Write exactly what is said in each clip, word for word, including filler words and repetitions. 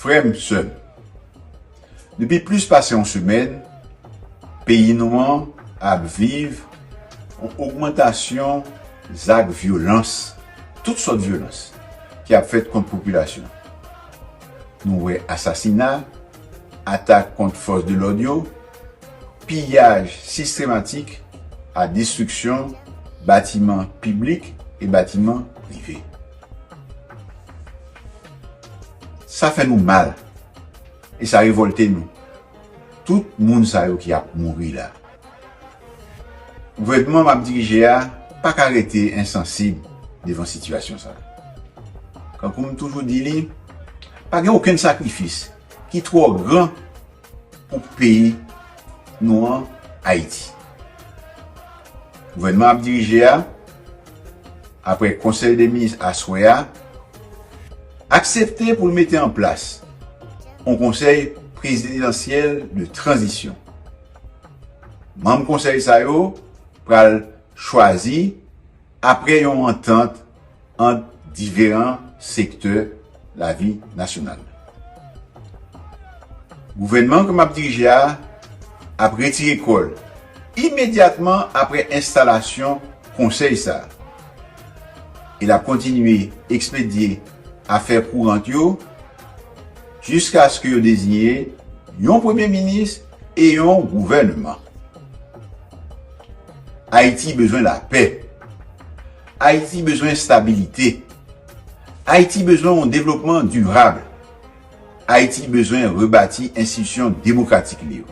Frè m, sè m, depi plis pase yon semèn, peyi nou an ap viv yon ogmantasyon zak vyolans, tout sòt vyolans, ki ap fèt kont popilasyon. Nou wè asasina, atak kont fòs de lòd yo, piyaj sistematik ak destriksyon batiman piblik e batiman prive. Sa fè nou mal e sa revòlte nou. Tout moun sa yo ki ap mouri la. Gouvènman m ap dirije a pa ka rete ensansib devan sitiyasyon sa a. Kankou m toujou di li, pa gen okenn sakrifis ki twò gran pou peyi nou an, Ayiti. Gouvènman ap dirije a, apre Konsèy de Minis aswè a, aksepte pou l mete an plas yon konsèy prezidansyèl de tranzisyon. Manm konsèy sa yo pral chwazi apre yon antant ant diferan sektè lavi nasyonal. Gouvènman ke m ap dirije a ap retire kò l imedyatman apre enstalasyon konsèy sa a. E l ap kontinye ekspedye afè kourant yo jiskaske yo deziye yon premye minis e yon gouvènman. Ayiti bezwen lapè. Ayiti bezwen estabilite. Ayiti bezwen yon devlopman dirab. Ayiti bezwen rebati enstitisyon demokratik li yo.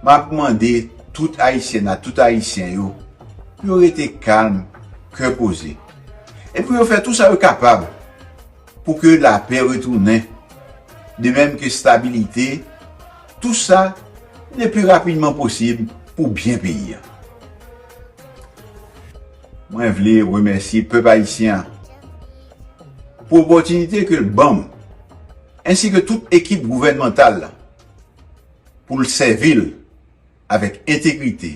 M ap mande tout Ayisyèn ak tout Ayisyen yo pou yo rete kalm, kè poze, e pou yo fè tou sa yo kapab pou ke lapè retounen, de menm ke estabilite, tou sa le pli rapidman posib pou byen peyi a. Mwen vle remèsye pèp ayisyen an pou opòtinite ke l ban m, ensi ke tout ekip gouvènmantal la, pou l sèvi l avèk entegrite,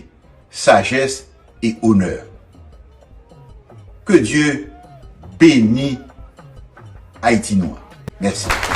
sajès e onè. Ke Dye beni Ayiti nou an. Mèsi.